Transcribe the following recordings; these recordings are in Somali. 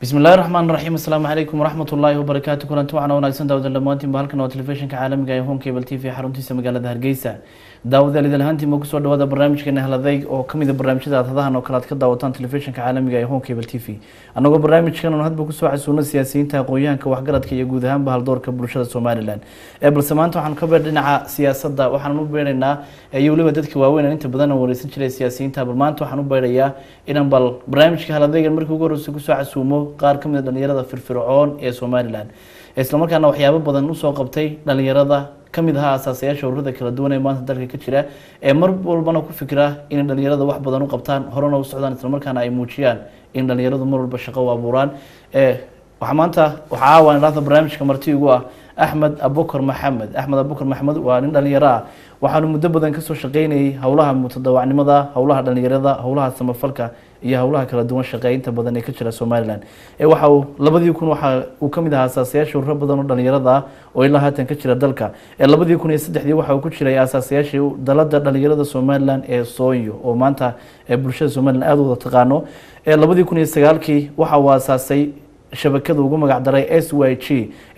Bismi illahi raxmaan raxiim. Asalaamu calaykum waraxmat ullaahi wabarakaatu. Kulanti waxaana wanaagsan daawada dhammaantiinba. Halkan waa telefishinka caalamiga ee Home Cable TV, xaruntiisa magaalada Hargeysa. Daawadayaal, idil ahaantiinba kusoo dhawaada barnaamijkeena Haladayg, oo kamid a barnaamijyada aad hadahan oo kale aad ka daawataan telefishinka caalamiga ee Home Cable TV. Annagoo barnaamijkan oon hadba kusoo casuuno siyaasiyiinta, aqoon-yahanka, waxgaradka iyo guud ahaanba haldoorka bulshada Somaliland. Balse maanta waxaan ka beer dhinaca siyaasadda waxaan u beeraynaa, iyo weliba dadka waaweyn aan inta badan aan wareysan jiray siyaasiyiinta. Bal maanta waxaan u beerayaa inaan bal barnaamijka Haladaygan markii ugu horreysay kusoo casuumo qaar ka mid a dhalinyarada firfircoon ee Somaliland, islamarkaana waxyaabo badan usoo qabtay dhalinyarada, kamid ahaa asaasayaasha ururada kala duwan ee maanta dalka ka jira, ee mar walbana ku fikira inay dhalinyarada wax badan u qabtaan, horena u socdaan, islamarkaana ay muujiyaan in dhalinyaradu mar walba shaqo u abuuraan. Waxaa maanta waxaa caawa idhaahda barnaamijka marti ugu ah Axmed Abukar Maxamed. Axmed Abukar Maxamed waa nin dhalinyaro ah, waxaanu muddo badan kasoo shaqeynayay howlaha mutadawacnimada, howlaha dhalinyarada, howlaha samafalka iyo howlaha kala duwan shaqeynta badan ee ka jira Somaliland. Waxa uu 2000 waxa uu kamid ahaa asaasayaasha ururo badan oo dhalinyarada ah oo ilaa haatan ka jira dalka. 2003dii waxa uu ku jiray asaasayaashii dalada dhalinyarada Somaliland ee Soonyo, oo maanta bulshada Somaliland aada u wada taqaano. 2009kii waxa uu aasaasay shabakada ugu magac daray SYG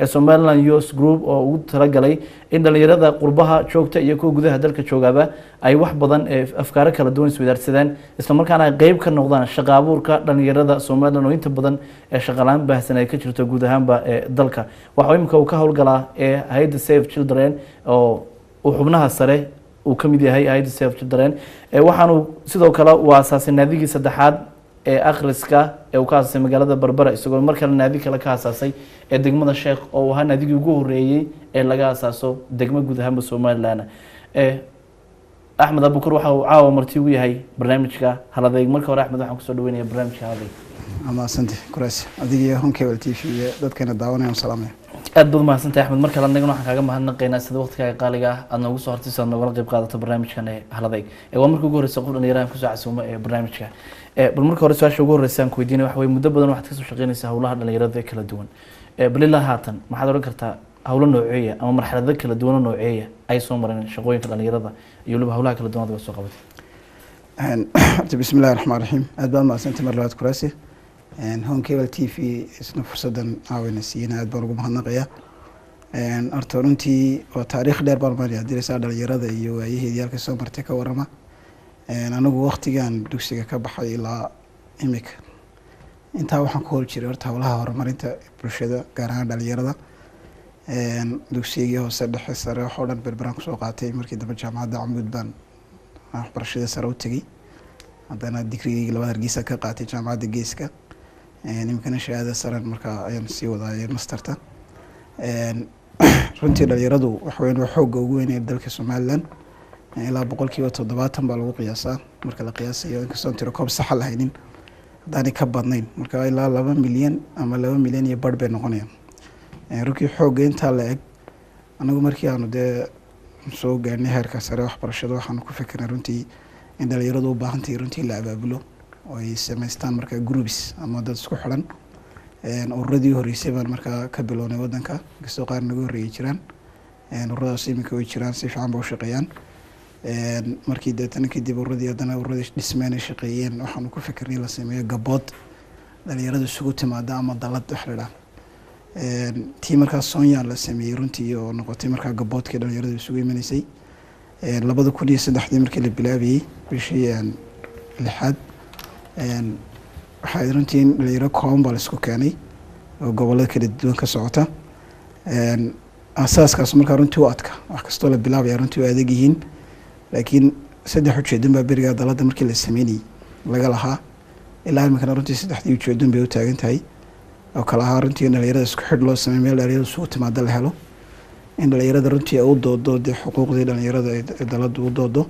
ee Somaliland Youth Group, oo ugu talagalay in dhalinyarada qurbaha joogta iyo kuwa gudaha dalka joogaaba ay wax badan ee afkaaro kala duwan isweydaarsadaan, islamarkaana ay qeyb ka noqdaan shaqa abuurka dhalinyarada Somaliland, oo inta badan ee shaqalaan baahsan ay ka jirto guud ahaanba ee dalka. Waxa imika uu ka howlgalaa ee hay-adda Save Children, oo uu xubnaha sare uu ka mid yahay hay-adda Save Children. Waxaanu sidoo kale uu aasaasay naadigii saddexaad ee akhriska ee uu ka aasaasay magaalada Berbera, isagoo mar kale naadi kale ka aasaasay ee degmada Sheekh, oo uu ahaa naadigii ugu horeeyey ee laga aasaaso degmo guud ahaanba Somaliland. Axmed Abukar waxa uu caawa marti ugu yahay barnaamijka Haladayg. Marka hore, Axmed, waxaan kusoo dhaweynaya barnaamijka Haladayg. Mahadsanti Kuraas, adiga iyo Home Cable TV iyo dadkana daawanaya salaamaya. Aad baad umahadsantahay, Axmed. Mar kale annagana waxaan kaaga mahadnaqaynaa sida waqtigaaga qaaliga ah aad noogu soo hortay si aad noogala qayb qaadato barnaamijkan ee Haladayg. Waa markii ugu horreysay qof dhalinyarahan kusoo casuumo ee barnaamijka. Bal marka hore su-aasha ugu horreysa aan ku weydiinaya waxa weye, muddo badan waxaad kasoo shaqeynaysaa howlaha dhalinyarada ee kala duwan. Bal ilaa haatan maxaad odhan kartaa howlo nooceeya ama marxalado kala duwan oo nooceeya ay soo mareen shaqooyinka dhalinyarada iyo weliba howlaha kala duwan aad uga soo qabatay? Horta bismi illahi raxmaan raxiim. Aad baad mahadsantay mar labaad, Kuraasi. Home Cable TV isna fursaddan caawina siiyana aad baan ugu mahadnaqayaa. Horta runtii waa taariikh dheer baan maanaya diraysaa dhalinyarada iyo waayaheedii halka soo martay ka warama. Anigu waqtigan dugsiga ka baxay ilaa imika intaa waxaan ku hol jiray horta howlaha horumarinta bulshada, gaar ahaan dhalinyarada. Dugsigii hoose, dhexe, sare wax oo dhan Berberaan kusoo qaatay. Markii dambe Jaamacadda Camuud baan waxbarashada sare u tegey. Haddana digrigeyga labaad Hargeysa ka qaatay, Jaamacadda Geeska. Iminkana shahaada saran markaa ayaan sii wadaayay, masterta. Runtii dhalinyaradu waxa weyan waa xoogga ugu weyn ee dalka Somaliland. Ilaa 70% baa lagu qiyaasaa marka la qiyaasayo, inkastoon tiro koob saxa lahaynin, haddaanay ka badnayn. Marka ilaa 2 milyan ama 2.5 milyan bay noqonayaan. Runtii xoogga intaa la eg, anagu markii aanu dee soo gaarnay heerka sare waxbarashada, waxaanu ku fikirnay runtii in dhalinyaradu u baahantahay runtii la abaabulo oo ay samaystaan markaa groups ama dad isku xiran. Ururadii horreysay baan markaa ka bilownay wadanka, inkastoo qaar naga horreeyay jiraan. Ururadaas iminka way jiraan, si fiican ba u shaqeeyaan. Markii deetana kadib ururadii haddana ururadii dhismeen ay shaqeeyeen, waxaanu ku fikirnay la sameeyo gabood dhalinyaradu isugu timaada ama dalad wax la idhaha. Tii markaa Sonya la sameeyey runtii, oo noqotay markaa gaboodkii dhalinyaradu isugu imaneysay 2003dii markii la bilaabayey bishii lixaad. Waxaa runtii in dhalinyaro kooban baa la isku keenay oo gobolada kala duwan ka socota. Asaaskaas markaa runtii u adka, wax kastoo la bilaabaya runtii u adeeg yihiin, laakiin saddex ujeedon baa berigaa dalada markii la sameynayey laga lahaa. Ilaa iminkana runtii saddexdii ujeedon bay u taagan tahay, oo kale ahaa runtii in dhalinyarada isku xidh loo sameyo, meel dhalinyarada isugu timaado la helo, in dhalinyarada runtii ay u doodo dee xuquuqdii dhalinyarada ee daladu u doodo,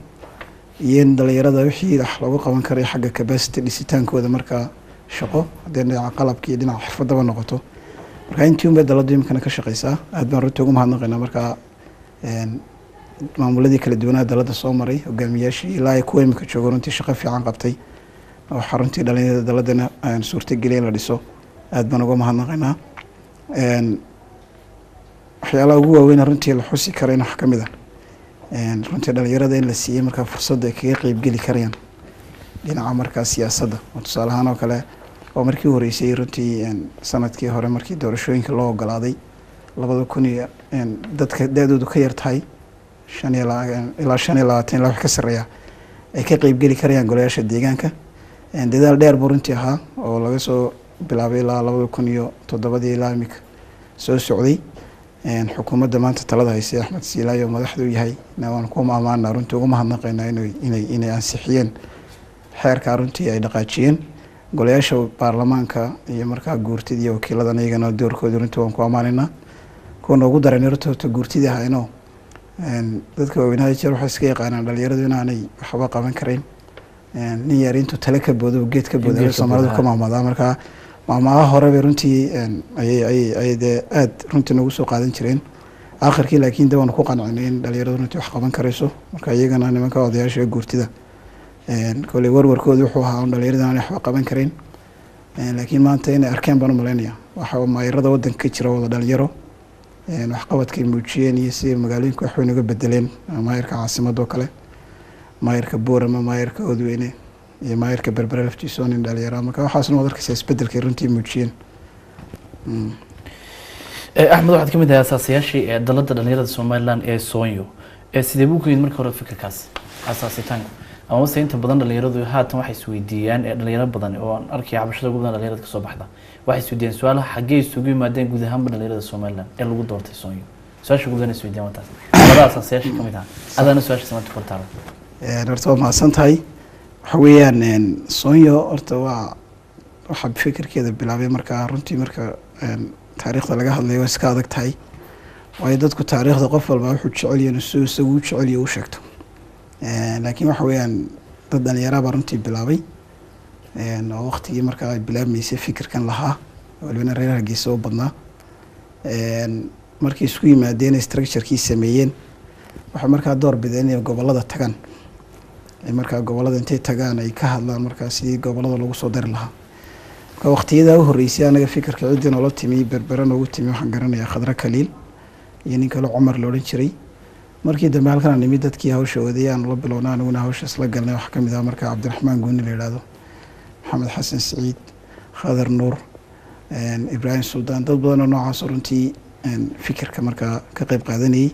iyo in dhalinyarada wixii wax looga qaban karay xagga capacity dhisitaankooda markaa shaqo, haddii dhinaca qalabka iyo dhinaca xirfadaba noqoto. Marka intii unbay daladu iminkana ka shaqeysaa. Aad baan runtii ugu mahadnaqaynaa markaa maamuladii kala duwanaa dalada soo maray, hogaamiyaashii ilaa ay kuwa iminka joogo, runtii shaqo fiican qabtay oo xaruntii dhalinyarada daladana suurtageliya in la dhiso. Aad baan uga mahadnaqaynaa. Waxyaalaha ugu waaweyn runtii la xusi karayna wax kamid a runtii dhalinyarada in la siiyey markaa fursadda ay kaga qeybgeli karayaan dhinaca markaa siyaasadda, oo tusaale ahaan oo kale Oo markii u horeysay runtii sanadkii hore markii doorashooyinka loo ogolaaday 2000 iyo dadka da-doodu ka yar tahay shan iyo ilaa 25 ilaa wax ka sarreeya ay ka qeybgeli karayaan golayaasha deegaanka. Dadaal dheer buu runtii ahaa oo laga soo bilaabay ilaa 2007-dii ilaa imika soo socday. Xukuumadda maanta talada haysay, Axmed Siilaayo madaxda u yahay, waan ku amaanaa runtii, ugu mahadnaqaynaa inay ansixiyeen xeerkaa, runtii ay dhaqaajiyeen golayaasha baarlamaanka iyo markaa guurtida iyo wakiiladan. Iyagana doorkoodii runtii waan ku ammaanaynaa. Kuwa noogu daran runtii horta guurtidii ahayno. Dadka waaweynaha jeer waxay iska yaqaanaan dhalinyaradu inaanay waxba qaban karayn. Nin yar intuu tale ka boodo geed ka boodo Soomaalidu ka maamaadaa. Markaa maamaha hore bay runtii ayay dee aada runtii noogu soo qaadan jireen aakhirkii, laakiin de waanu ku qancinay in dhalinyaradu runtii wax qaban karayso. Marka iyagana nimanka odayaasha ee guurtida koley warwarkooda wuxuu ahaa un dhalinyarada aanay waxba qaban karayn, laakiin maanta inay arkeen baan umalaynaya waxa maayarada wadanka ka jira wada dhalinyaro, waxqabadkay muujiyeen iyo siday magaalooyinka wax weyn uga bedeleen, maayarka caasimadda oo kale, maayarka Boorama, maayarka Odweyne iyo maayarka Berbere laftiisa oo nin dhalinyaro. Marka waxaasna waad arkaysaa isbedelkay runtii muujiyeen. Axmed, waxaad ka mid ahay asaasayaashii ee dalada dhalinyarada Somaliland ee Soonyo. Sidee buu ku yimid marka hore fikirkaas asaasitaanku? Amase inta badan dhalinyaradu haatan waxay isweydiiyaan, ee dhalinyaro badan oo aan arkaya cabashada ugu badan dhalinyarada kasoo baxda, waxay isweydiiyaan su-aalaha xaggee isugu yimaadeen guud ahaanba dhalinyarada Somaliland ee lagu doortay Soonyo. Su-aasha ugu badan isweydiiyaan waa taas. Labada asaasayaasha ka mid ah adaana su-aasha maanta kor taala. Horta waa mahadsan tahay. Waxa weeyaan, Soonyo horta waa waxaa fikirkeeda bilaabay markaa runtii marka taariikhda laga hadlayo waa iska adag tahay, waayo dadku taariikhda qof walba wuxuu jecel yahay inuu isagu u jecel yahay u sheegto. Laakiin waxa weeyaan dad dhalinyara baa runtii bilaabay oo waqtigii markaa ay bilaabmaysay fikirkan lahaa, walibana reer Hargeysa oo badnaa. Markay isku yimaadeen, structure-kii sameeyeen, waxay markaa door bideen inay gobolada tagaan, ay markaa gobolada intay tagaan ay ka hadlaan markaa sidii gobolada loogu soo dari lahaa. Marka waqtiyadaa u horreysay anaga fikirka ciddii noola timi, Berbere noogu timi, waxaan garanayaa Khadre Kaliil iyo nin kale Cumar la odhan jiray. Markii dambe halkan aan nimid, dadkii hawsha waday aan la bilowna, aniguna hawsha isla galnay, waxaa kamid ah markaa Cabdiraxmaan Gooni la yidhaahdo, Maxamed Xasan Siciid, Khadar Nuur, Ibraahim Suldaan, dad badan oo noocaas oo runtii fikirka markaa ka qeyb qaadanayay.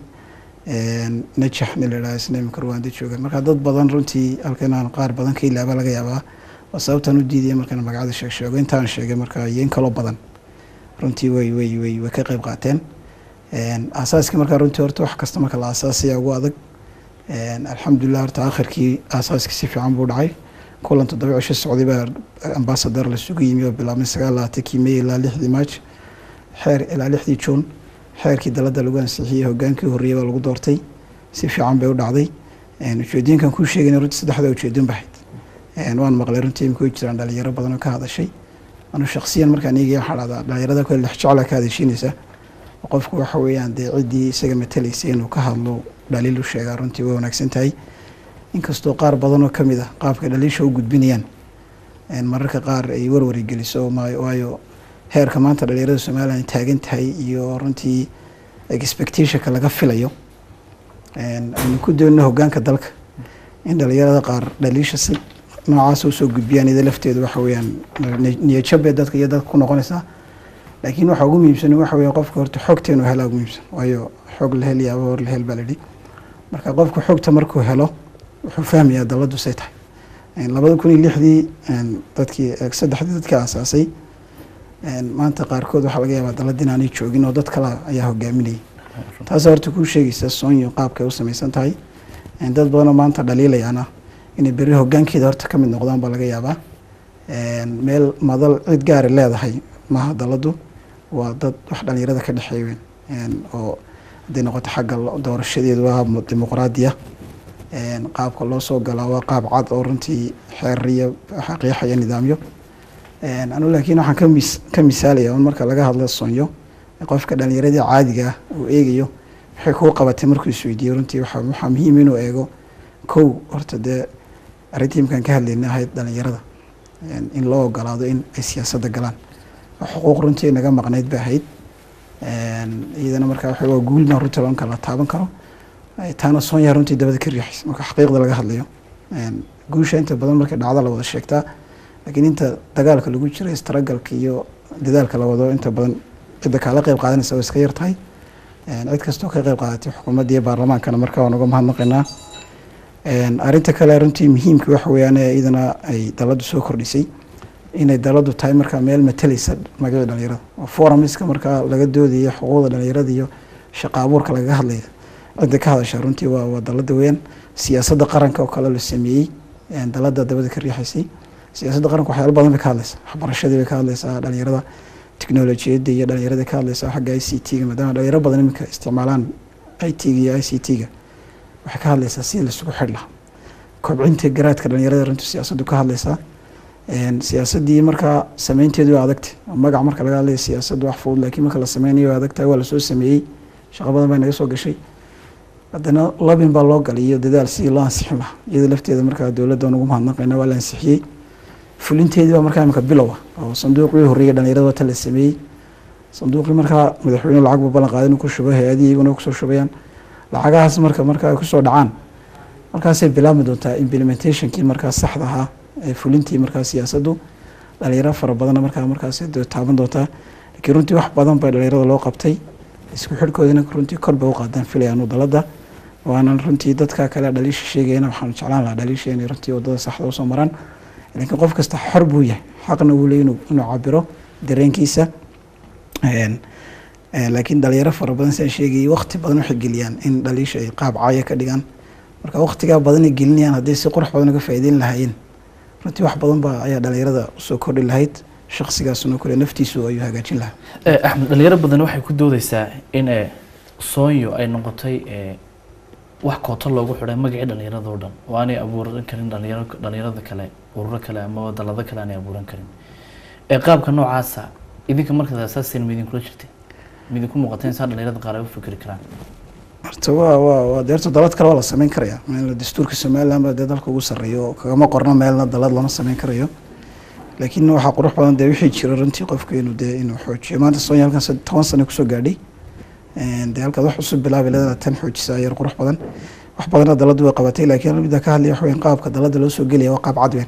Najax nin la yidhahdo isna imika Rwanda jooga. Marka dad badan runtii halkan aan qaar badan ka ilaaba laga yaabaa, waa sababtaan u diidaya markaan magacada sheeg sheego. Intaan sheegay marka iyo in kaloo badan runtii way ka qeyb qaateen aasaaskii. Markaa runtii horta wax kasta marka la aasaasaya ugu adag. Alxamdulilah, horta akhirkii aasaaskii si fiican buu dhacay. Kulan 7 cisho socday baa Ambassador lasugu yimi oo bilaabmay 29-kii May ilaa 6-dii March, xeer ilaa 6-dii June xeerkii dalada lagu ansixiyey, hogaankii horreeyey baa lagu doortay. Si fiican bay u dhacday. Ujeedooyinkan kuu sheegayna runtii saddexda ujeedon ba ahayd. Waan maqlay runtii imika way jiraan dhalinyaro badan oo ka hadashay. Anu shaksiyan markaan eegaya waxaa dhahdaa dhalinyarada kale lex jecla ka hadashiinaysa. Qofku waxa weeyaan dee ciddii isaga matalaysay inuu ka hadlo, dhaliil u sheegaa, runtii way wanaagsan tahay, inkastoo qaar badan oo kamid ah qaabka dhaliisha u gudbinayaan mararka qaar ay warwari geliso, waayo heerka maanta dhalinyarada Somaliland taagan tahay iyo runtii expectationka laga filayo aynu ku doonino hogaanka dalka, in dhalinyarada qaar dhaliisha si noocaas usoo gudbiyaan iyada lafteedu waxa weeyaan niyadjab bay dadka iyo dadka ku noqonaysaa. Laakiin waxa ugu muhiimsan waxa weeye qofka horta xogta inuu helaa ugu muhiimsan, waayo xog la hel yaaba hor la hel baa la yidhi. Marka qofku xogta markuu helo wuxuu fahmayaa dalladdu say tahay. 2006-dii dadkii saddexdii dadkii aasaasay maanta qaarkood waxaa laga yaabaa dalladii inaanay joogin oo dad kale ayaa hogaaminayay. Taas horta kuu sheegaysa Soonyo qaabkay u samaysan tahay. Dad badanoo maanta dhaliilayaana inay berri hogaankeeda horta ka mid noqdaan baa laga yaabaa. Meel madal cid gaari leedahay maaha dalladdu, waa dad wax dhalinyarada ka dhexeeya weyn oo hadday noqoto xagga doorashadeedu waa dimuqraadiya. Qaabka loo soo galaa waa qaab cad oo runtii xeeriyo qeexaya nidaamyo. Anu laakiin waxaan ka misaalaya un marka laga hadlo Soonyo, qofka dhalinyaradii caadiga ah uu eegayo waxay kuu qabatay markuu isweydiiyo, runtii waxaa muhiim inuu eego kow horta dee arrintii imkaan ka hadlayna ahayd dhalinyarada in loo ogolaado in ay siyaasadda galaan, xuquuq runtii naga maqnayd bay ahayd iyadana. Marka waxa waa guul baan runtii loon kala taaban karo, taana Soonyaa runtii dabada ka riixaysa. Marka xaqiiqda laga hadlayo, guusha inta badan markay dhacda la wada sheegtaa, Laakiin inta dagaalka lagu jiro, struggle-ka iyo dadaalka la wado, inta badan cidda kaala qeyb qaadanaysa way iska yar tahay. Cid kastoo ka qeyb qaadatay, xukuumadda iyo baarlamaankana, marka waan uga mahadnaqaynaa. Arrinta kale runtii muhiimka waxa weeyaan iyadana ay daladu soo kordhisay inay daladu tahay markaa meel matalaysa magacii dhalinyarada, oo forums-ka markaa laga doodaya xuquuqda dhalinyarada iyo shaqa abuurka lagaga hadlaya, cidda ka hadasha runtii waa dalada weeyaan. Siyaasadda qaranka oo kale la sameeyey, dalada dabada ka riixaysay. Siyaasadda qaranka waxyaalo badan bay ka hadlaysaa: waxbarashadii bay ka hadlaysaa, dhalinyarada, technolojiyadda iyo dhalinyarada ka hadlaysaa, xagga ICT-ga, maadaama dhalinyaro badan iminka isticmaalaan IT-ga iyo ICT-ga. Waxay ka hadlaysaa sidii laisugu xidh lahaa, kobcinta garaadka dhalinyarada runtii siyaasaddu ka hadlaysaa. Siyaasaddii markaa sameynteedu waa adagtay. Magac marka laga hadlayo siyaasaddu wax fudud, laakiin marka la sameynayo waa adagtahay. Waa lasoo sameeyey, shaqo badan baa naga soo gashay, haddana lobbying baa loo galay iyo dadaal sidii loo ansixin lahaa. Iyada lafteeda markaa dowladda waan ugu mahadnaqayna, waa la ansixiyey. Fulinteedii baa markaa imika bilow ah, oo sanduuqii horreeyay dhalinyarada wata la sameeyey. Sanduuqii markaa madaxweynuhu lacag buu ballan qaaday inuu ku shubo, hay-adihii iyaguna kusoo shubayaan lacagahaas. Marka ay kusoo dhacaan, markaasay bilaabmi doontaa implementation-kii markaa saxda ahaa ee fulintii markaa siyaasaddu. Dhalinyaro fara badanna markaas taaban doontaa. Laakiin runtii wax badan bay dhalinyarada loo qabtay, isku xidhkoodina runtii kor bay u qaadaan filayaanu dalada. Waanan runtii dadka kale dhaliisha sheegayana waxaanu jeclaan lahaa dhaliisha inay runtii wadada saxda usoo maraan. Laakiin qof kasta xor buu yahay, xaqna wuu leeyahy inuu cabiro dareenkiisa. Laakiin dhalinyaro fara badan, sidaan sheegayay, waqti badan waxay geliyaan in dhaliisha ay qaab caaya ka dhigaan. Marka waqtigaa badan ay gelinayaan, hadday si qurux badan uga faa'iideyn lahaayeen, runtii wax badan baa ayaa dhalinyarada usoo kordhi lahayd, shakhsigaasuna kule naftiisu ayuu hagaajin lahaa. Axmed, dhalinyaro badan waxay ku doodeysaa in Soonyo ay noqotay wax kooto loogu xidhay magacii dhalinyarada oo dhan, oo aanay abuuran karin dhalinyaro, dhalinyarada kale, ururo kale ama dalado kale aanay abuuran karin. Qaabka noocaasa idinka markaad asaaseen ma idinkula jirtay? Ma idinku muuqatay in saa dhalinyarada qaar ay u fikri karaan? Horta waa deerto, dalad kale waa la sameyn karaya. Meel dastuurka Somaliland baa dee dalka ugu sarreeyo, kagama qorno meelna dalad lama sameyn karayo. Laakiin waxaa qurux badan dee wixii jira runtii qofku inuu dee inuu xoojiyo. Maanta Sonya halkan 10 sano kusoo gaadhay, dee halkaad wax cusub bilaabi leedana tan xoojisa yar qurux badan. Wax badanna daladu way qabatay, laakiin midda ka hadlaya waxa weyn, qaabka dalada loo soo gelaya waa qaab cad weyn.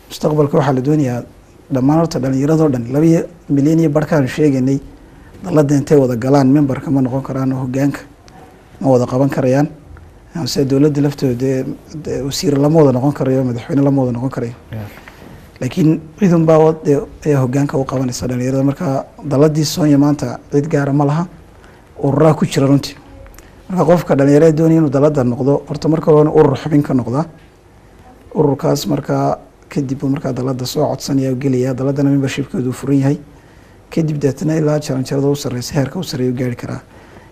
Mustaqbalka waxaa la doonayaa dhammaan horta dhalinyaradoo dhan, 2.5 milyan sheegaynay, dalada intay wada galaan member-ka ma noqon karaan oo hogaanka ma wada qaban karayaan. Se dowladda laftooda dee wasiir lama wada noqon karayo, madaxweyne lama wada noqon karayo, laakiin cidun baa dee ayaa hogaanka u qabanaysa dhalinyarada. Marka daladii Sonya maanta cid gaara ma laha, ururaa ku jira runtii. Marka qofka dhalinyarada doonaya inuu dalada noqdo, horta marka hore urur xubin ka noqdaa ururkaas. Markaa kadib buu markaa dalada soo codsanaya, gelaya daladana, membership-keedu uu furan yahay. Kadib deetna ilaa jaranjarada u sareysa, heerka u sarreeya u gaari karaa.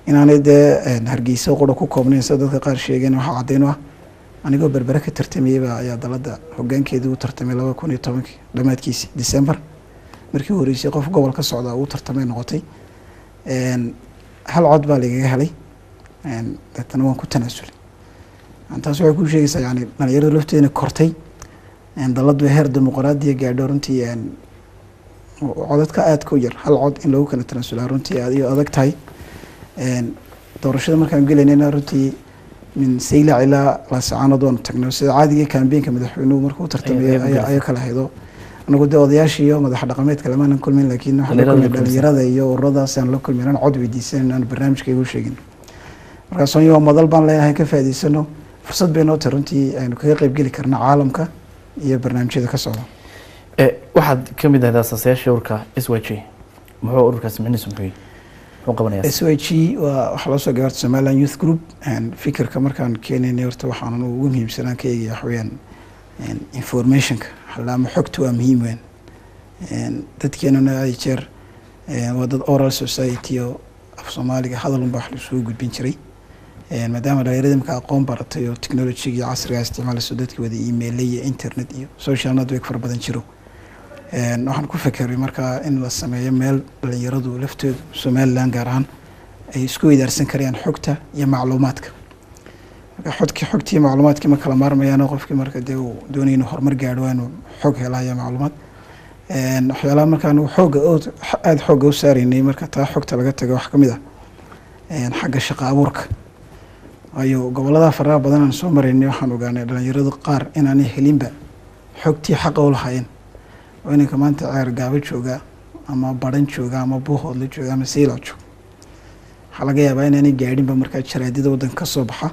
Inaanay dee Hargeysa qura ku koobnayn sida dadka qaar sheegeen, waxaa caddeyn u ah anigoo Berbere ka tartamayeyba ayaa dalada hogaankeedii u tartamay 2010-kii dhammaadkiisi December. Markii u horeysay qof gobol ka socda uu tartamay noqotay. Hal cod baa lagaga helay, deetana waan ku tanaasulay. Taas waxay kuu sheegaysaa yani dhalinyarada lafteedana kortay, daladu heer dimuqraadiya gaadho. Runtii codadka aadka u yar, hal cod in lagu kala tanaasulaa runtii aad iyo adag tahay. Doorashada markaan gelaynayna runtii min Saylac ilaa Laascaanood waanu tagnay, sida caadiga campaign-ka madaxweynuhu markuu tartamayo ayaa kala haydo. Anagu dee odayaasha iyo madax dhaqameedka lamaanan kulmin, laakiin waxaan la kulmay dhalinyarada iyo ururadaas aan la kulmin, aan cod weydiisanan, aan barnaamijkayga u sheegin. Markaa Sonya waa madal baan leenahay, ka faa'iidaysano. Fursad bay noo tahay runtii aynu kaga qayb geli karna caalamka iyo barnaamijyada ka socda. Waxaad ka mid ahayd asaasayaasha ururka SYG. Muxuu ururkaasi micnihiisu muxuu yahay? Muxuu qabanayaa? SYG waa waxaa loo soo gaarta Somaliland Youth Group. Fikirka markaan keenaynay horta waxaan ugu muhiimsanaan ka eegaya waxa weeyaan information-ka ama xogta waa muhiim weyn. Dadkeenuna had iyo jeer waa dad oral society oo af Soomaaliga hadal unbaa wax lasoo gudbin jiray. Maadaama dhalinyarada imika aqoon baratay oo technology iyo casriga isticmaalayso, dadki wada email iyo internet iyo social network fara badan jiro, waxaan ku fekeray markaa in la sameeyo meel dhalinyaradu laftoodu Somaliland gaar ahaan ay isku weydaarsan karayaan xogta iyo macluumaadka. Marka xogtii macluumaadkii ma kala maarmayaan. Qofkii marka dee uu doonaya inuu horumar gaadho waa inuu xog helaya macluumaad. Waxyaalaha marka anigu xooga aada xoogga u saaraynay, marka taa xogta laga tago, wax kamid ah xagga shaqo abuurka. Waayo gobolada faraha badan aan soo maraynay, waxaan ogaanay dhalinyaradu qaar inaanay helinba xogtii xaqa u lahaayeen. Oo inanka maanta Ceer Gaabo jooga ama Baran jooga ama Buuhoodla jooga ama Saylac jooga, waxaa laga yaabaa inaanay gaadhinba markaa jaraadida waddanka ka soo baxa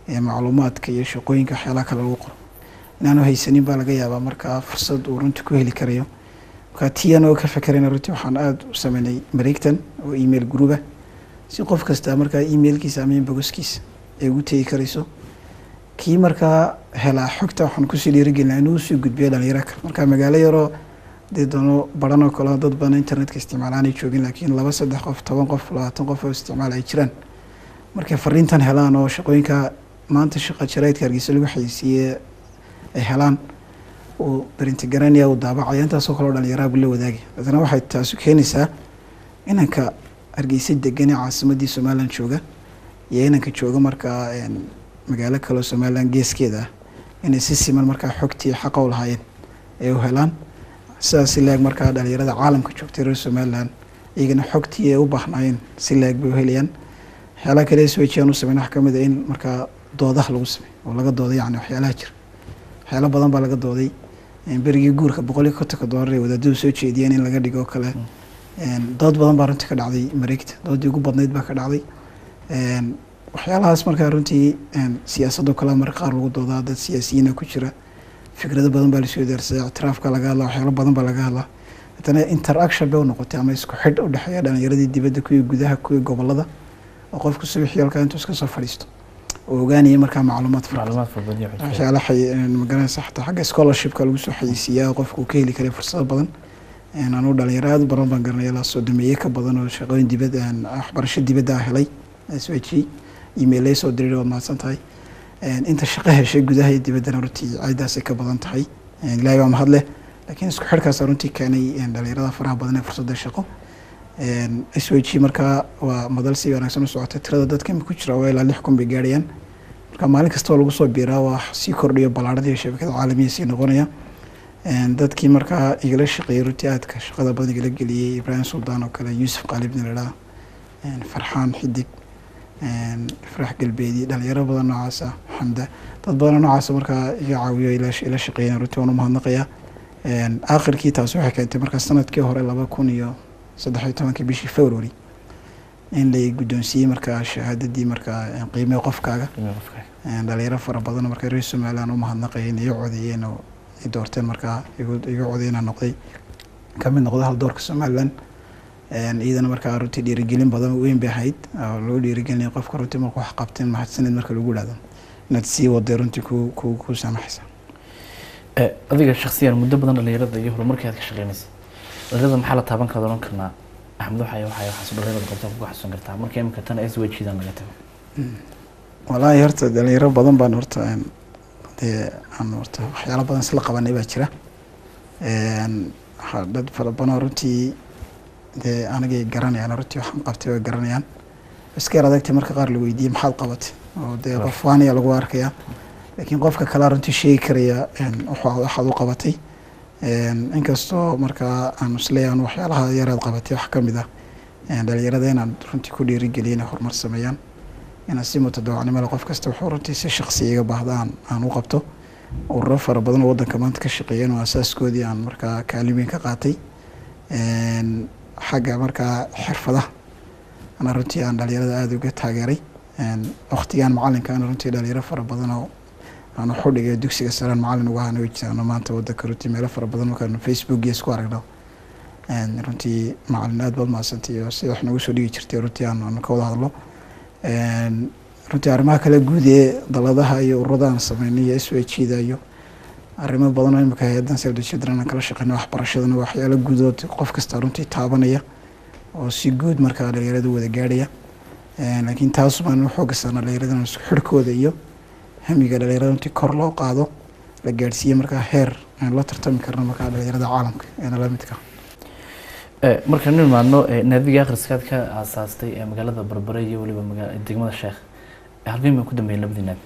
ee macluumaadka iyo shaqooyinka, waxyaalaha kale lagu qoro, inaanu haysanin baa laga yaabaa markaa fursad uu runtii ku heli karayo. Markaa tiyan oo ka fekerayna, runtii waxaan aada u sameynay mareegtan oo email group ah, si qof kasta markaa emailkiisa ama inboxkiisa ay ugu tegi karayso. Kii markaa helaa xogta waxaan kusii dhiirigelinaa inuu usii gudbiyo dhalinyaro kale. Marka magaalo yaroo dee doono Baran oo kale, dad badan internetka isticmaalaanay joogin, laakiin laba, saddex qof, 10 qof, 20 qof oo isticmaal ay jiraan, markay fariintan helaan oo shaqooyinka maanta shaqa jaraydka Hargeysa lagu xayeysiiye ay helaan, uu print garanaya, uu daabacaya, intaasoo kaleo dhalinyaraha buu la wadaagaya. Haddana waxay taasu keenaysaa inanka Hargeysa degan ee caasimadii Somaliland jooga iyo inanka jooga markaa magaalo kaleo Somaliland geeskeeda ah inay si siman markaa xogtii xaqa u lahaayeen ay u helaan. Sidaas si leeg markaa dhalinyarada caalamka joogtay reer Somaliland iyagana xogtii ay u baahnaayeen si leeg bay u helayaan. Waxyaalaha kale swejiyaan u sameyn waxaa kamid a in markaa doodaha lagu sameey oo laga dooday, yani waxyaalaha jira, waxyaalo badan baa laga dooday. Berigii guurka $150 ee wadaadadu soo jeediyeen in laga dhigo kale, dood badan baa runtii ka dhacday mareegta, doodii ugu badnayd baa ka dhacday. Waxyaalahaas markaa runtii siyaasadoo kale marka qaar lagu doodaa, dad siyaasiyiina ku jira, fikrado badan baa lasoo daarsadaa, ictiraafka laga hadlaa, waxyaalo badan baa laga hadlaa. Haddana interaction bay u noqotay ama isku xidh u dhexeeya dhalinyaradii dibadda, kuwii gudaha, kuwii gobolada, oo qofku subaxii halkaa intuu iska soo fadhiisto oo ogaanaya markaa macluumaad fara macluumaad fara badan iyo xog. Waxyaala magaranaysa, xataa xagga scholarshipka lagu soo xayeysiiyaa, qofku uu ka heli karay fursado badan. Anuu dhalinyaro aad u badan baan garanaya, ilaa 30 ka badan oo shaqooyin dibad, waxbarasho dibadda ah helay SWG, emailay soo diray, "Waad mahadsan tahay." Inta shaqo heshay gudaha iyo dibaddana runtii caydaasay ka badan tahay. Ilaahay baa mahad leh, laakiin isku xidhkaas runtii keenay dhalinyarada faraha badan ee fursadda shaqo. SWG markaa waa madal si wanaagsan u socota. Tirada dadka imika ku jira waa ilaa 6000 bay gaarhayaan. Marka maalin kasta oo lagu soo biiraa waa sii kordhiyo ballaaradii shabakada caalamiya sii noqonaya. Dadkii markaa igala shaqeeyey, runtii aadka shaqada badan igala geliyey, Ibraahim Suldaan oo kale, Yuusuf Qaalibni la idhaha, Farxaan Xidig, Ifraax Galbeedi, dhalinyaro badan noocaasa, Xamda, dad badan noocaasa markaa iga caawiyo, ila shaqeeyeen, runtii waan u mahadnaqayaa. Aakhirkii taasi waxay keentay markaa sanadkii hore, 2013-kii bishii February, in lay guddoonsiiyey markaa shahaadadii markaa qiimeha qofkaaga. Qiimaha qofkaaga. Dhalinyaro fara badan markaa reer Somaliland u mahadnaqaya in iga codeeyeen oo i doorteen, markaa iga codeeyeen aan noqday, kamid noqday hal doorka Somaliland. Iyadana markaa runtii dhiirigelin badan weyn bay ahayd oo lagu dhiirigelinaya qofka runtii markuu wax qabteen, "Mahadsanid" marka lagu idhahdo, inaad sii waday runtii ku saamaxaysa. Adiga shakhsiyan muddo badan dhalinyarada iyo horumarka aad ka shaqeynaysa, dhalinyarada maxaa la taaban kara oran karnaa Axmed waxay waxaas dhalinyarada qabtaa kuga xasuusan kartaa marka imika tan SWG-dan laga tago? Walaahi horta dhalinyaro badan baan horta dee aan horta waxyaalo badan isla qabanay baa jira. Waxaa dad fara badan oo runtii dee anigay garanayaan, runtii waxaan qabtay way garanayaan. Iska yar adagtay marka qaar la weydiiyey maxaad qabatay, oo dee qof waanaya lagu arkaya, laakiin qofka kalea runtii sheegi karaya waxaad u qabatay. Inkastoo markaa aan isleeyahay waxyaalaha yaraad qabatay wax ka mid ah dhalinyarada inaan runtii ku dhiirigeliyo inay horumar sameeyaan, inaan si mutadawacnimo leh qof kasta wuxuu runtii si shakhsi iga baahda aan u qabto. Ururo fara badan oo waddanka maanta ka shaqeeyeen oo asaaskoodii aan markaa kaalin weyn ka qaatay. Xagga markaa xirfadaha ana runtii aan dhalinyarada aada uga taageeray. Waqtigaan macalinka ana runtii dhalinyaro fara badan oo aan wax u dhigay dugsiga saraan macalin uga ahana way jiraan oo maanta waddanka runtii meelo fara badan markaanu Facebook iyo isku aragno, runtii "Macalin, aad baad mahadsantay oo sida wax noogu soo dhigi jirtay," runtii aan ka wada hadlo. Runtii arrimaha kale guud ee daladaha iyo ururada aan sameynay iyo SWG-da iyo arrimo badan oo imika hay-addan Save the Children aan kala shaqeyno, waxbarashadana, waxyaalo guudood qof kasta runtii taabanaya oo si guud markaa dhalinyarada wada gaadhaya. Laakiin taas baan u xooga saarnaa dhalinyarada isku xidhkooda iyo hamiga dhalinyarada runtii kor loo qaado, la gaadhsiiye markaa heer aan la tartami karno markaa dhalinyarada caalamka ee nala midka. Markaan u imaadno naadiga akhriskaad ka aasaastay ee magaalada Berbere iyo weliba degmada Sheekh, halkeen bay ku dambeeyeen labadii naadi?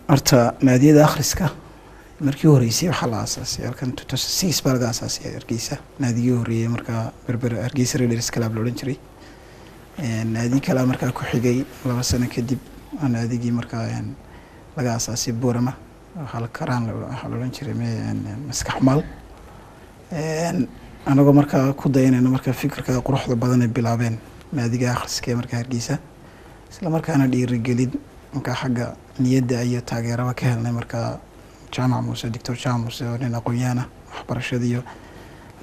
Horta naadiyada akhriska markii horeysay waxaa la aasaasay halkan 2006 baa laga aasaasay Hargeysa. Naadigii horeeyey markaa Berber, Hargeysa Readers Club la odhan jiray. Naadi kalaa markaa ku xigay 2 sano kadib, waa naadigii markaa laga aasaasay Boorama. Halkaraan waxaa la odhan jiray Maskax Maal. Anagoo markaa ku dayanayno markaa fikirka quruxda badan ay bilaabeen naadiga akhriska ee markaa Hargeysa, isla markaana dhiirigelin markaa xagga niyadda iyo taageeraba ka helnay markaa Jaamac Muuse, Doctor Jaamac Muuse, oo nin aqoon-yahan ah, waxbarashada iyo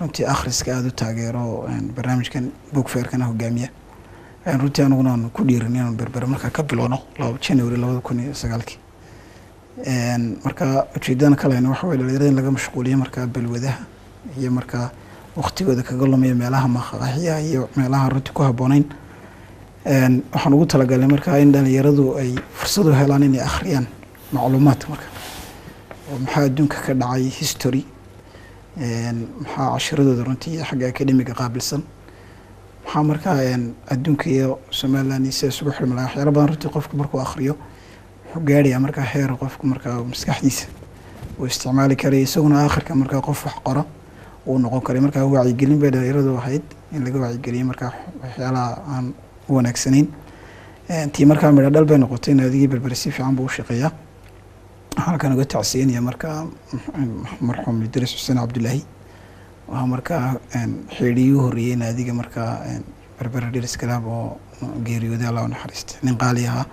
runtii akhriska aada u taageero, barnaamijkan book fairkana hogaamiya. Runtii aniguna aan ku dhiirin inaan Berbere markaa ka bilowno January 2009-kii. Marka ujeedadana kalena waxa weye dhalinyarada in laga mashquuliyo markaa balwadaha iyo markaa waqtigooda kaga lumaya meelaha maqaaxiyaha iyo meelaha runtii ku habbooneyn. Waxaan ugu talagalnay markaa in dhalinyaradu ay fursad u helaan inay akhriyaan macluumaadka, marka oo maxaa adduunka ka dhacay, history, maxaa cashiradooda runtii xagga academiga qaabilsan, maxaa markaa adduunka iyo Somaliland iyo sida isugu xirmi lahaa. Waxyaalo badan runtii qofku markuu akhriyo wuxuu gaadhayaa markaa heer qofku markaa maskaxdiisa uu isticmaali karay, isaguna aakhirka markaa qof wax qora uu noqon karay. Markaa wacyigelin bay dhalinyaradu ahayd, in laga wacyigeliyo markaa waxyaalaha aan u wanaagsanayn. Tii markaa midho dhal bay noqotay. Naadigii Berbere si fiican buu u shaqeeyaa. Waxaan halkan uga tacsiyanaya markaa marxuum Idriis Xuseen Cabdulaahi, waxaa markaa xidhiiyuu horreeyey naadiga markaa Berbera Readers Club oo geeriyooday. Allah u naxariista, nin qaali ahaa,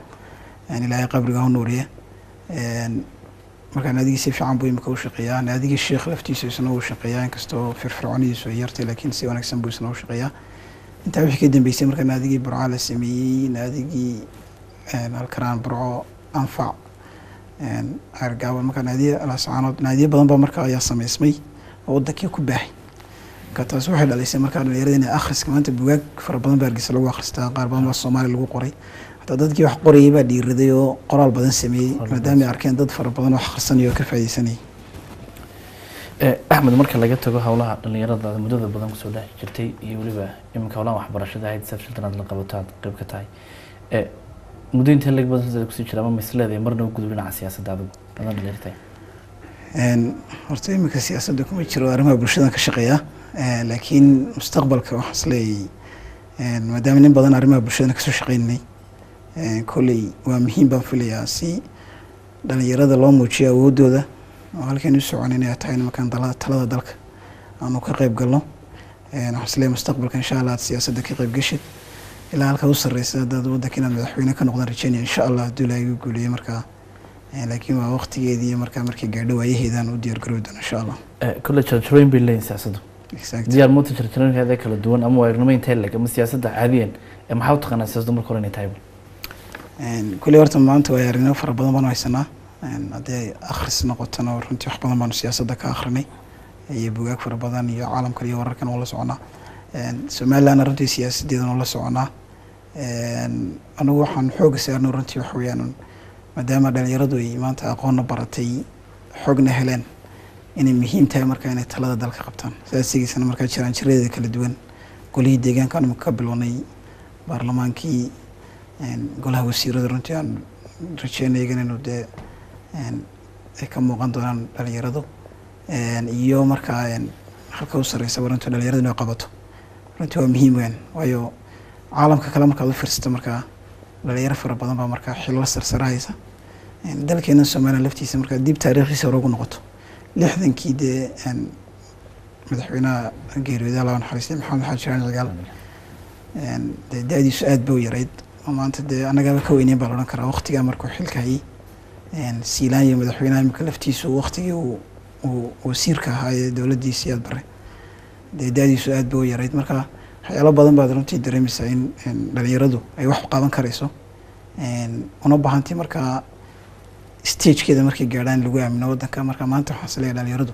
Ilaahay qabriga ha nuuriye. Markaa naadigii si fiican buu imika u shaqeeyaa. Naadigii Sheekh laftiisu isna uu shaqeeyaa, inkastoo firfircoonidiisu ay yartay, laakiin si wanaagsan buu isna u shaqeeyaa. Intaa wixii ka dambeysay markaa naadigii Burca la sameeyey, naadigii Halkaraan, Burco, Anfac, Ceergaabo, markaa naadiya Laascaanood, naadiyo badan baa markaa ayaa sameysmay oo wadankii ku baahay. Marka taas waxay dhalisay markaa dhalinyarada inay akhriska, maanta bugaag fara badan baa Hargeysa lagu akhristaa, qaar badan baa Soomaaliya lagu qoray. Hataa dadkii wax qorayay baa dhiiraday oo qoraal badan sameeyey, maadaama ay arkeen dad fara badan oo wax akhrisanaya oo ka faaideysanayay. Axmed, marka laga tago howlaha dhalinyarada aad muddada badan kusoo dhex jirtay iyo weliba iminka howlaha waxbarashada ahayd safshiltan aad la qabato aad qeyb ka tahay, muddo intee leg badan kusii jira ama misleedahay marna u gudub dhinaca siyaasadda adigu adan dhalinyartahay? Horta iminka siyaasadda kuma jiro, arrimaha bulshadan ka shaqeeya, laakiin mustaqbalka waxaan isleeyahay, maadaama nin badan arrimaha bulshadana kasoo shaqeynay, kolley waa muhiim baan filayaa si dhalinyarada loo muujiyo awoodooda oo halkan u socon inay tahay nimankan talada dalka aanu ka qayb galno. Waxaan isleeyahay mustaqbalka insha Allah aad siyaasadda ka qayb geshid ilaa halka u sarreysa, haddaad waddanka inaad madaxweyne ka noqdaan rajeynaya insha Allah hadduu Ilaahay igu guuleeyo markaa. Laakiin waa waqtigeedii markaa markay gaadho waayaheedaan u diyaar garoobi doono insha Allah. Kolley jarjarooyin bay leeyihin siyaasaddu. Diyaar moota jarjarooyinkeeda kala duwan ama waagnimo intee leg ama siyaasadda caadiyan maxaa u taqaanaa siyaasadda marka hore inay tahay? Kolley horta maanta waa aragnimo fara badan baanu haysanaa. Haddii ay akhris noqotona runtii wax badan baanu siyaasadda ka akhrinay iyo bugaag fara badan iyo caalamkan iyo wararkan oo la soconaa. Somalilandna runtii siyaasaddeedana oo la soconaa. Anigu waxaan xooga saarno runtii waxa weeyaan, maadaama dhalinyaradu ay maanta aqoonna baratay, xogna heleen, inay muhiim tahay markaa inay talada dalka qabtaan. Sidaas sigiisana markaa jiraan jiradeeda kala duwan, golihii deegaanka aanu ka bilownay, baarlamaankii, golaha wasiirada, runtii aan rajeynaya inaynu dee ay ka muuqan doonaan dhalinyaradu, iyo markaa halka u sarreysaba runtii dhalinyaradu inay qabato runtii waa muhiim weyn. Waayo caalamka kale markaad u fiirsato markaa dhalinyaro fara badan baa markaa xilal sarsarahaysa. Dalkeena Somaliland laftiisa markaa dib taariikhdiisa hore ugu noqoto, 60-kii dee madaxweynaha geeriyooday, Allah naxariistay, Maxamed Xaaji Ibraahim Cigaal, dee da-diisu aad ba u yarayd oo maanta dee annagaba ka weyneyn baa la odhan karaa waqtigaa markuu xilka hayay. Siilaan iyo madaxweynaha imika laftiisu waqtigii uu wasiirka ahaa ee dowladdiisa Siyaad Barre dee da-diisu aad ba u yarayd. Marka waxyaalo badan baad runtii dareemaysaa in dhalinyaradu ay wax qaban karayso, una baahantay markaa stagekeeda markay gaadhaan lagu aamino waddanka. Marka maanta waxaan isleeyahay dhalinyaradu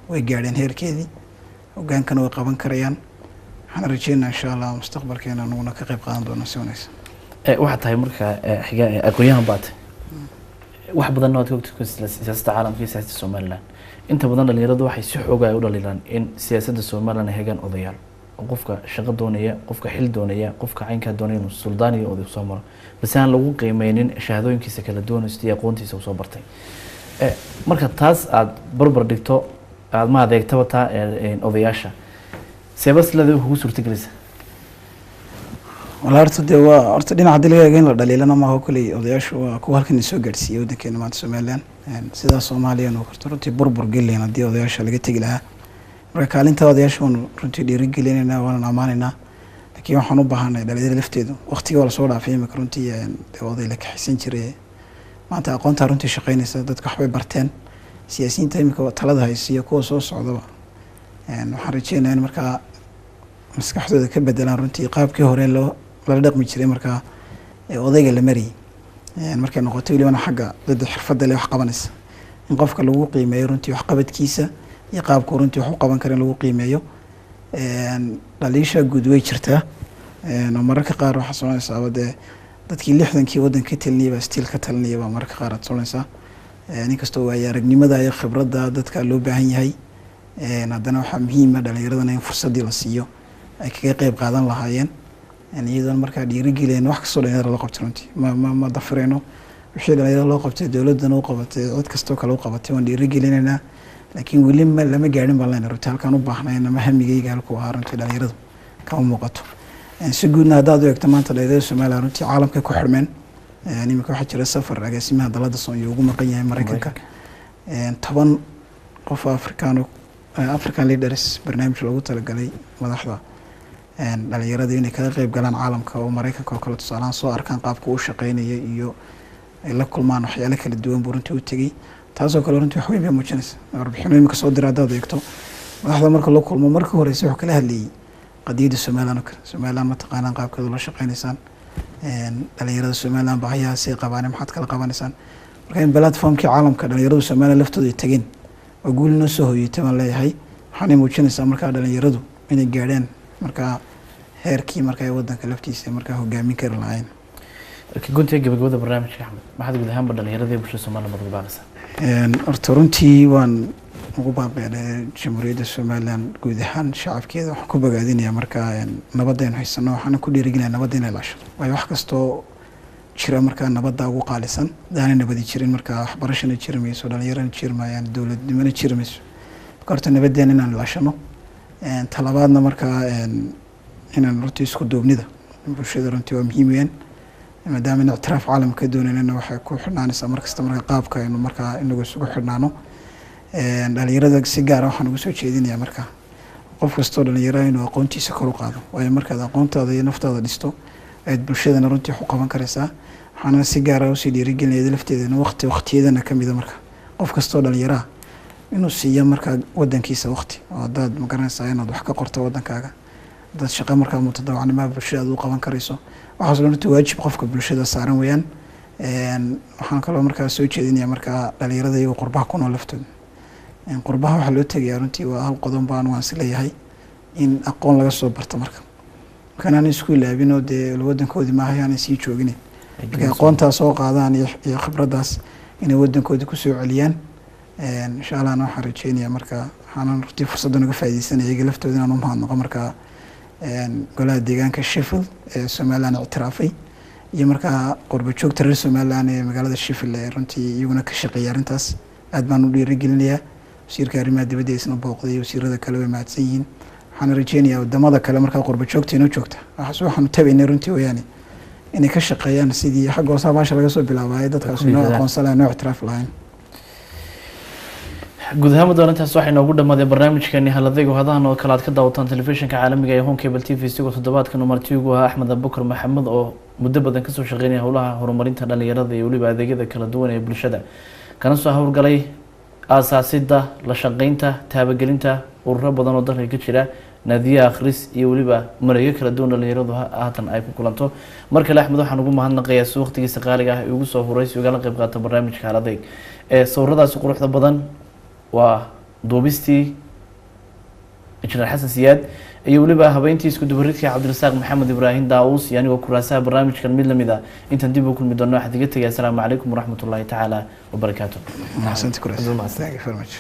way gaadheen heerkeedii, hogaankana way qaban karayaan. Waxaan rajeynaa insha Allah mustaqbalkeena anuguna ka qayb qaadan doono si wanaagsan. Waxaa tahay marka xiga aqoon-yahan baa tahay, wax badanna waad ka ogtay siyaasadda caalamka iyo siyaasadda Somaliland. Inta badan dhalinyaradu waxay si xooga ay u dhaliilaan in siyaasadda Somaliland ay hegaan odayaal, oo qofka shaqo doonaya, qofka xil doonaya, qofka caynkaa doonaya inuu suldaan iyo oday soo maro, balse aan lagu qiimeynin shahaadooyinkiisa kala duwan iyo aqoontiisa uu soo bartay. Marka taas aad barbar dhigto, aad ma adeegtaba taa odayaasha seebas leeda kugu suurtagelisa? Wala horta dee waa horta dhinaca haddii laga eego in la dhaliilana maaha. Kolley odayaashu waa kuwa halkan soo gaadhsiiyey waddankeena maanta Somaliland. Sidaa Soomaaliya noo karto runtii burbur geliyan haddii odayaasha laga tegi lahaa. Marka kaalinta odayaasha waanu runtii dhiirigelinaynaa, waanan ammaanaynaa, laakiin waxaan u baahanay dhalinyarada lafteedu waqtigii waa lasoo dhaafay imika runtii dee oday la kaxisan jiray. Maanta aqoontaa runtii shaqeynaysa, dadka waxbay barteen, siyaasiyiinta imika talada haysiiyo kuwa soo socdaba waxaan rajeynayaa in markaa maskaxdooda ka bedelaan runtii qaabkii hore loo lala dhaqmi jiray markaa odayga la marayay. Markay noqoto welibana xagga dadda xirfadda leh wax qabanaysa, in qofka lagu qiimeeyo runtii waxqabadkiisa iyo qaabku runtii wax u qaban kara in lagu qiimeeyo. Dhaliisha guud way jirtaa oo mararka qaar waxaa soconaysaaba dee dadkii 60kii waddanka ka talinayay baa stiil ka talinaya baa mararka qaar aad soconaysaa. Inkastoo waayo aragnimada iyo khibradda dadka loo baahan yahay, haddana waxaa muhiima dhalinyaradana in fursaddii la siiyo ay kaga qeyb qaadan lahaayeen, iyadoona markaa dhiirigelin wax kastoo dhalinyarada loo qabtay. Runtii ma dafirayno wixii dhalinyarada loo qabtay, dowladdana u qabatay, cid kastoo kale u qabatay, waan dhiirigelinaynaa, laakiin weli ma lama gaadhin baan leenahay runtii halkaan u baahnayn ama hamigayga halkuu ahaa runtii dhalinyaradu kama muuqato. Si guudna haddaad u eegto maanta dhalinyarada Soomaaliya runtii caalamkay ku xidhmeen. Iminka waxaa jira safar agaasimaha dalada Soonya ugu maqan yahay Mareykanka, 10 qof Afrikaan, African Leaders, barnaamij loogu talagalay madaxda dhalinyarada inay kaga qeyb galaan caalamka oo Mareykanka oo kale tusaalahaan soo arkaan qaabka uu shaqeynaya iyo ay la kulmaan waxyaalo kala duwan buu runtii u tegey. Taasoo kale runtii wax weyn bay muujinaysa. Warbixino imika soo dira haddaad eegto, madaxda marka la kulmo markii horeyse wuxuu kala hadlayay qadiyadda Somaliland oo kale. Somaliland mataqaanaan qaabkeeda loo shaqeynaysaan, dhalinyarada Somaliland baahiyahaasay qabaan, maxaad kala qabanaysaan? Marka in platformkii caalamka dhalinyaradu Somaliland laftooda ay tegeen oo guul noo soo hoyatay baan leeyahay. Waxaanay muujinaysaa markaa dhalinyaradu inay gaadheen markaa heerkii markaa ay waddanka laftiisa markaa hogaamin kari lahaayeen. Guntiga gabagabada barnaamijka, Axmed, maxaad guud ahaanba dhalinyarada iyo bulshada Somaliland baad ugu baaqaysaa? Horta runtii waan ugu baaqaya Jamhuuriyadda Somaliland guud ahaan shacabkeeda, waxaan ku bogaadinayaa markaa nabadda aynu haysano, waxaana ku dhiirigelinaya nabadda inay ilaashado, waayo wax kastoo jira markaa nabadda ugu qaalisan. Hadaanay nabadi jirin markaa waxbarashana jiri mayso, dhalinyarana jiri maayaan, dowladnimona jiri mayso. Marka horta nabaddeena inaan ilaashano. Talabaadna markaa inaan runtii isku duubnida bulshada runtii waa muhiim weeyaan, maadaama in ictiraaf caalamka ka doonaynana waxay ku xidhnaanaysaa markasta marka qaabka aynu markaa inagu isugu xidhnaano. Dhalinyarada si gaara waxaan ugu soo jeedinayaa marka qof kastoo dhalinyaro inuu aqoontiisa kor u qaado, waayo markaad aqoontaada iyo naftaada dhisto ayaad bulshadana runtii wax u qaban karaysaa. Waxaana si gaara usii dhiirigelinaya lafteedana waqti waqtiyadana kamida marka qof kastoo dhalinyaraha inuu siiyo markaa wadankiisa waqti, oo haddaad magaranaysaa inaad wax ka qorto wadankaaga, haddaad shaqo markaa mutadawacnimaha bulshada aad u qaban karayso, waxaas dhan runtii waajib qofka bulshada saaran weeyaan. Waxaan kaloo markaa soo jeedinayaa markaa dhalinyarada iyagoo qurbaha ku nool laftooda. Qurbaha waxaa loo tegayaa runtii waa hal qodon baan waan is leeyahay in aqoon laga soo barto, marka markaan aanay isku ilaabin oo dee wadankoodii maaha aanay sii joogin, markay aqoontaas soo qaadaan iyo khibraddaas inay wadankoodii kusoo celiyaan insha Allahna. Waxaan rajeynayaa marka, waxaanan runtii fursaddan uga faaideysanaya iyaga laftooda inaan u mahadnaqo markaa golaha deegaanka Sheffield ee Somaliland ictiraafay iyo markaa qurba joogta reer Somaliland ee magaalada Sheffield ee runtii iyaguna ka shaqeeyay arrintaas. Aad baan u dhiirigelinayaa wasiirka arrimaha dibadda isna booqday iyo wasiirada kale, way mahadsan yihiin. Waxaan rajeynayaa wadamada kale markaa qurba joogta inoo joogta, waxaas waxaanu tabaynay runtii weeyaane, inay ka shaqeeyaan sidii xagga hoosaha baasha laga soo bilaabayo dadkaas noo aqoonsan lahayn, noo ictiraafi lahayn. Guud ahaan doonintaas waxay noogu dhamaaday barnaamijkeeni Haladaygo, hadahan oo kale aad ka daawataan telefishinka caalamiga ee Home Cable TV, isagoo toddobaadkan uu marti ugu ahaa Axmed Abubakar Maxamed oo muddo badan kasoo shaqeynaya howlaha horumarinta dhalinyarada iyo weliba adeegyada kala duwan ee bulshada, kana soo howlgalay aasaasidda, la shaqeynta, taabagelinta ururo badan oo dalka ka jira, naadiyaha akhris iyo weliba mareegyo kala duwan dhalinyaradu haatan ay ku kulanto. Mar kale Axmed waxaan ugu mahadnaqayaa si waqtigiisa qaaliga ah ugu soo huray si ugala qayb qaata barnaamijka Haladayg. Ee sawiradaasi quruxda badan waa duubistii Injineer Xasan Siyaad iyo weliba habeyntii isku dubaridkii Cabdirasaaq Maxamed Ibraahim Daawus iyo anigoo kuraasaha barnaamijkan mid lamid ah. Intaan dib u kulmi doono waxaad iga tegay asalaamu calaykum waraxmat ullahi tacaala wabarakaatu. Mahadsanti kuraas. Thank you very much.